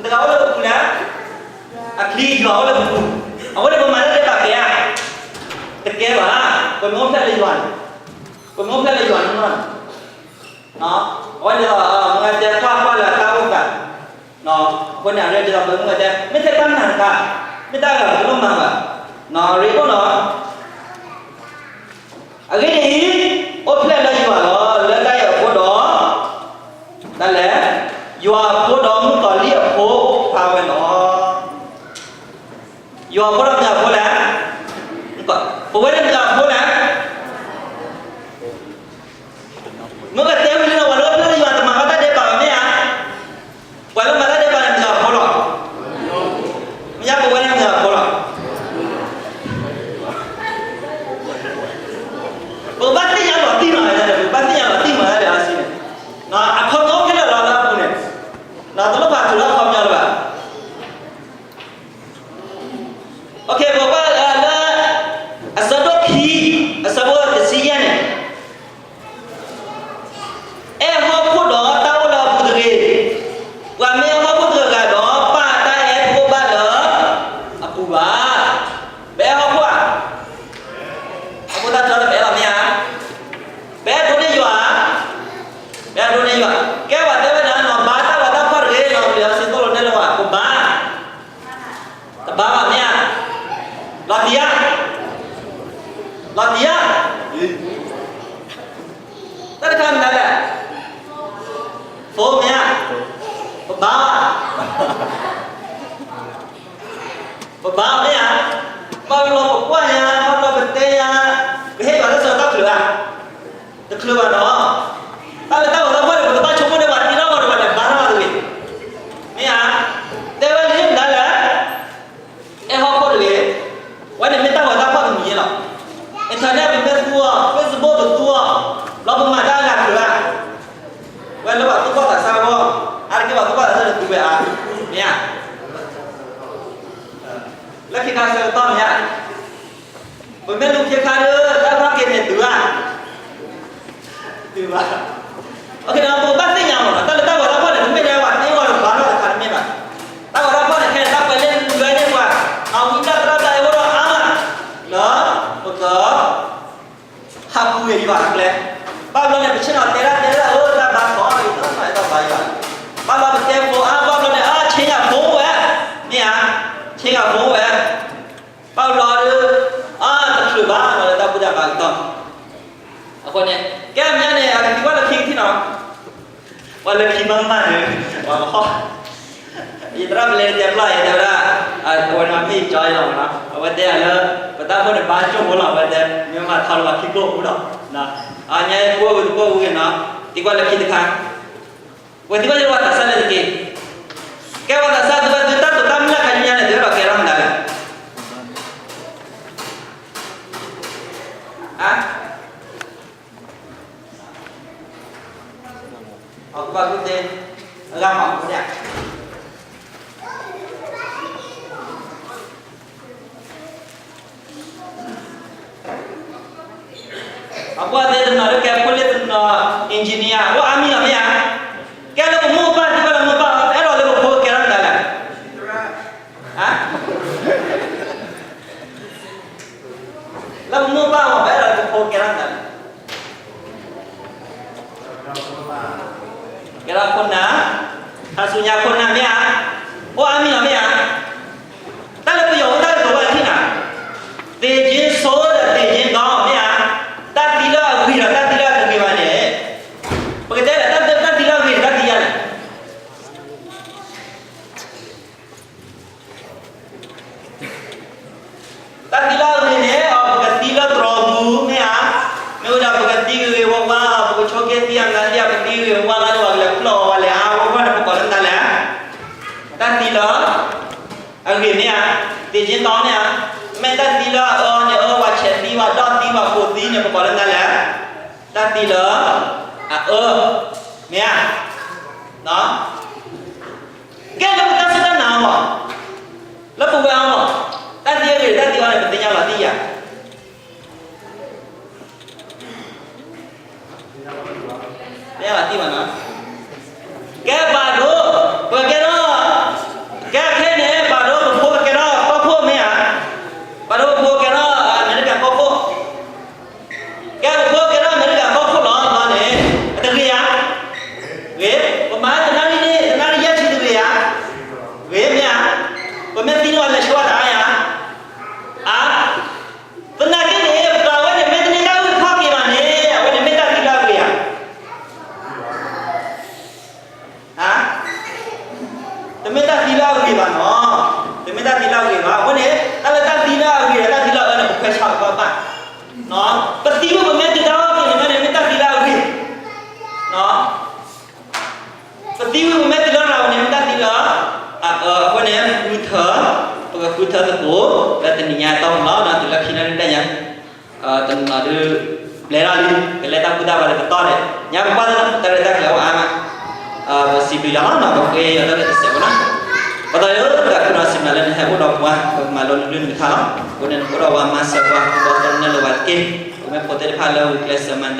တဂၤအိၣ်လၢပပူၤလဲၣ်, အချံယွၤအိၣ်လၢပပူၤ, အဃိန့ၣ် ပမၤတၢ်ဒဲးဘးကဲဧါ, တကဲဘၣ်, ပမ့ၢ်အိၣ်ဖျဲၣ်လၢယွၤန့ၣ်, ပမ့ၢ်အိၣ်ဖျဲၣ်လၢယွၤန့ၣ်လီၤ. အဝဲန့ၣ်ဒီး မ့ၢ်တဲကွၢ်ကွၢ်လၢအတၢ်အိၣ်သး, အဃိန့ၣ် အရ့ဒ်သိးပမ့ၢ်တဲ မ့ၢ်ထဲတၢ်မၤတခါ, မ့ၢ်တၢ်ဂၤတလိၣ်မၤဘၣ်, ရ့ဒိၣ်နီၤ အဂ့ၢ်ဒ်အံၤ, အိၣ်ဖျဲၣ်လၢယွၤလီၤ လၢတၢ်အံၤအဃိဒီး, တၢ်လဲၣ်, ယွၤအဖိဒီးမုၣ်ကီၤလံၢ်အဖိအိၣ်ဖျါဝဲလီၤ. ယွၤအဖိဒီးမတၤအဖိလဲၣ်, ပဝဲန့ၣ်မတၤအဖိလဲၣ်. မ့ၢ်ကတဲဝံၤလံဒီး ပှၤလၢအိၣ်ဖျဲၣ်လၢယွၤတမၤဘၣ်တၢ်ဒဲးဘးဘၣ်မ့ၢ်ဧါ, ပှၤလၢမၤတၢ်ဒဲးဘးန့ၣ်မတၤအဖိလီၤ. မ့ၢ်ယါပဝဲန့ၣ်မတၤအဖိလီၤ. ပကဘၣ်သ့ၣ်ညါလီၤတံၢ်မး, ပကဘၣ်သ့ၣ်ညါလီၤတံၢ်မးတၢ်ဒီးအစံန့ၣ်, အခီပညီအိၣ်ဖျဲၣ်လၢလီၤလၢအပူၤန့ၣ်, တလိၣ်ဖးထူလၢအခီပညီလၢၤဘၣ်. ပကကွၢ်လၢ အဆၢဒိၣ်ခံ, အဆၢဖိတဆံယဲၢ်န့ၣ်, အဲၣ်ဟီၣ်ခိၣ်ဒီးတၢ်အိၣ်လၢအပူၤတဂ့ၤ. ပှၤမ့ၢ်အဲၣ်ဟီၣ်ခိၣ်တဂၤဂၤဒီး ပၢ်အတၢ်အဲၣ်တအိၣ်ဘၣ်လၢအပူၤဘၣ်. ပအဲၣ်ဟီၣ်ခိၣ်ဧါ, အဃိသတးဒီးပအဲၣ်လီၤမ့ၢ်ဧါ, ပအဲၣ်ဒိးန့ၢ်ယွၤ, ပအဲၣ်ဒိးန့ၢ်ယွၤ, ကဲပှၤတဲဝဲဒၣ်နီၤ ဘါတၢ်ဂီၤတၢ်ဖီၣ်တဂ့ၤနီၤ ပလံၤအီၤစ့သိၣ်လိနဲၣ်လိဘၣ် ပဘါ တဘါဘၣ်မ့ၢ်ဧါ, လီၤတံၢ်ဧါ, လီၤတံၢ်ဧါ, တၢ်တခါမနုၤလဲၣ်, ဖိမ့ၢ်ဧါ, ပဘါဘၣ်, ပဘါမ့ၢ်ဧါ, ဘၣ်ဘျီပကွၢ်ညါ, ဘၣ်ဘျီပတဲညါ, ပဟ့ၣ်ပှၤလၢစီၤတၢ်ချုးဧါ, တချုးဘၣ်နီၤ, တၢ်လၢတၢ်ဂီၤတၢ်ဖီၣ်န့ၣ် ပကဘၣ်ဆိကမိၣ်န့ၢ်ပှၤတံၤလီၢ်ဂီၤဒီးပှၤလဲၤဘါထီၣ်တဂ့ၤ, မ့ၢ်ဧါ, တဲဝဲလံမနုၤလဲၣ် အဲၣ်ဟီၣ်ခိၣ်တဂ့ၤ, ဝဲန့ၣ်မ့ၢ်တၢ်ဂီၤတၢ်ဖီၣ်တမံၤလီၤ. Internet ပမ့ၢ်သူအီၤ, Facebook ပသူအီၤ, ဘျီပမၤတၢ်အဂၤချုးဧါ, ဝဲလၢပှၤသူၣ်ဘီၣ်သးစၢ်အဂီၢ်, အါတက့ၢ်ပှၤသူၣ်ဘီၣ်သးစၢ်တသူဝဲဧါ, မ့ၢ်ဧါ, လၢခံခါဆၢကတီၢ်မ့ၢ်ဧါ, ပမ့ၢ်လူၤခ့ခါဒီး တၢ်ဖီၣ်က့ၤန့ၣ်တုၤဧါ, တုၤဘၣ်. ပကဘၣ်သ့ၣ်ညါမးနီၤ, တၢ်လၢတၢ်ဂီၤတၢ်ဖီၣ်န့ၣ် တမ့ၢ်လၢပှၤသ့အီၤတဘၣ်နီတခါတမ့ၢ်ဘၣ်. တၢ်ဂီၤတၢ်ဖီၣ်န့ၣ် ခဲအံၤတၢ်ပှဲၤလၢလွဲန့ၢ်ပှၤ, အဝံတၢ်သရၣ်တၢ်အဲၣ်အိၣ်ဒီးအါမး, လၢ ပက ဟးပူၤဂ့ၤယွၤအကျဲ, ဘၣ်ဘျီန့ၣ် ပဆ့ၣ်နီၤတဲဒၣ်တဲဒၣ်ဧၢ တၢ်ဘါထီၣ်အံၤ တၢ်မၤအဲၣ်တၢ်ဘါယွၤ, ဘၣ်ဘျီပတဲဖိအါ ဘၣ်ဘျီန့ၣ် အါ ဆ့ၣ်ညါဖိဝဲ, မ့ၢ်ဧါ, ဆ့ၣ်ညါဖိဝဲ, ဘၣ်ဘျီဒီး အါ တချုးဘၣ်နီၤလၢတၢ်ဘူၣ်တၢ်ဘါကတီၢ်, အဃိန့ၣ် ကဲအမဲာ်ညါန့ၣ် အကသံကွၢ်လၢခံကထံၣ်နီၤ, ပှၤလၢခံမးမးန့ၣ် ပှၤကဟီၣ် ယသရၣ်ပလဲတဲဖျါ ယတဲဝဲဒၣ် အဝဲနီၤမ့ၢ်ကၠီအံၤလီၤနီၤ, အဝဲတဲယၤလၢ ပတၢ်ဖိန့ၣ်ဘါကၠိဖိလီၤ အဝဲတဲ မ့ၢ်မၤထီလၢပှၤခံကိၣ်ပူၤလီၤ, အညါပှၤဝဲတကိၣ်ပူၤက့ၤနီၤ, သံကွၢ်လၢခံတခါ, ပှၤသံကွၢ်လၢပှၤသးစၢ်လၢတက့ၢ်, ကဲပှၤသးစၢ်သုဝဲသုတၢ်တိာ်တၢ်မုၢ်လၢ်ခါဆူညါန့ၣ် သုဟဲလီၤကဲထီၣ်မတၤလဲၣ် အါ အကဘၣ်ကူၣ်သ့, အဂၤမၤကူၣ်သ့, အကွၢ်သ့တနီၤလၢကဲဖိလ့တနီၤ engineer အိၣ်အါမံၤလီၤမ့ၢ်ဧါ, ကဲလၢပမိၢ်ပၢ်သံကွၢ်လၢမိၢ်ပၢ် အဲၣ်ဒိးလၢပဖိကဲထီၣ်မတၤလဲၣ် လၢပမိၢ်ပၢ်အဂီၢ် ပအဲၣ်ဒိးလၢပဖိကဲထီၣ်မတၤလဲၣ်, ကဲထီၣ်ခိၣ်နၢ်, ခါဆူညါခိၣ်နၢ်မ့ၢ်ဧါ, အိၣ်အါမံၤလီၤမ့ၢ်ဧါ, တၢ်လၢပယီၤအိၣ်တၢ်ကတိၤဘၣ်တထံၣ်နၤ, သ့ၣ်ကၠ့ဆိဒီးသ့ၣ်ကၠ့ဒီမ့ၢ်ဧါ, တၢ်သံလၢအဂ့ၤဒီးတၢ်သံလၢအတဂ့ၤဘၣ်န့ၣ်, ပကတဲလၢတၢ်သံလၢအဂ့ၤန့ၣ် တၢ်သံယါလဲၣ် တၢ်သံလၢအဂ့ၤန့ၣ် အပကသံလၢတြီၤပူၤမ့ၢ်ဧါ, မ့ၢ်ဝဲဒၣ်ပကသံဂ့ၤဂ့ၤဝါဝါ, ပကဆိးက့သံအဂၤသံ ပသံဂ့ၤဂ့ၤဝါဝါလၢပှၤကလဲၤဖျီၣ်ဝဲလဲၤအါဝဲပှၤန့ၣ် ပကိးလၢမတၤလဲၣ်, တၢ်သံလၢအဂ့ၤမ့ၢ်ဧါ, သ့ၣ်ကၠ့ဒီမ့ၢ်ဧါ, မ့ၢ်တၢ်သံလၢအအၢန့ၣ် အၢဝဲဆဲးသံဝဲဒီးသံဝဲကိးသံန့ၣ် ပကိးလၢမတၤလဲၣ်, တၢ်သံလၢအအၢ, မ့ၢ်ဧါ, ကဲလၢပတၢ်စူၢ်တၢ်နာ်အဂီၢ်, လၢပဝဲအဂီၢ်, တၢ်သံအဂ့ၤတၢ်သံအီၤန့ၣ် ပသ့ၣ်ညါလီၤတံၢ်ယၤ, သ့ၣ်ညါလီၤတံၢ်ဘၣ်နီၤ, ကဲပာ်ဒိၣ်, ပကဲထီၣ် တမ့ၢ်တၢ်သံလၢအဂ့ၤဘၣ်နီၤ, တမ့ၢ်တၢ်သံလၢအဂ့ၤဘၣ်. အဃိန့ၣ် တၢ်လၢတၢ်သံလၢအဂ့ၤဒီးတၢ်သံလၢအအၢန့ၣ် ပခွဲးဆါအီၤဘၣ်ဘၣ်. ပသံဝံၤပမ့ၢ်တုၤတၢ်အီၣ်က့ၤန့ၣ် မ့ၢ်တၢ်သံလၢအဂ့ၤ, ပသံဝံၤပမ့ၢ်တုၤလၢရၤဝဲန့ၣ် မ့ၢ်တၢ်သံလၢအအၢ. အဃိန့ၣ် ဃုထၢ, ပကဃုထၢသကိး လၢတနံၤညါအတီၢ်ပူၤလီၤ. တုၤလၢခံနၣ်ရံၣ်တၢ်ညါ တနီၤဒုး ဘျဲၣ်ထီၣ်လံ, ကလဲၤတၢ်ကူတၢ်ဘၣ်လၢကတီၢ်ဒဲး, ညါပကွၢ်လၢတၢ်ရဲၣ်တၢ်ကျဲၤအိၣ်အါမး, ပစံးဘျုးယွၤလီၤနီၤ, ပဃ့ယွၤလၢကတၢၢ်စဲးဖိနီၤ. ပသးယိၣ်တၢ်ခုနီၤစံးဘျုးလၢနဟဲအိၣ်ဒီးပှၤ ပကမၤလိနကလုၢ်နကထါလီၤ. အဃိန့ၣ် နအိၣ်ဒီးပှၤမၤစၢၤပှၤ ပဘီသီနၢ်လၢၤဝဲတက့ၢ်. ပမ့ၢ်ဖိသ့ၣ်တဖၣ်လၢဂုာ်ကျဲးစၢးမၤတၢ်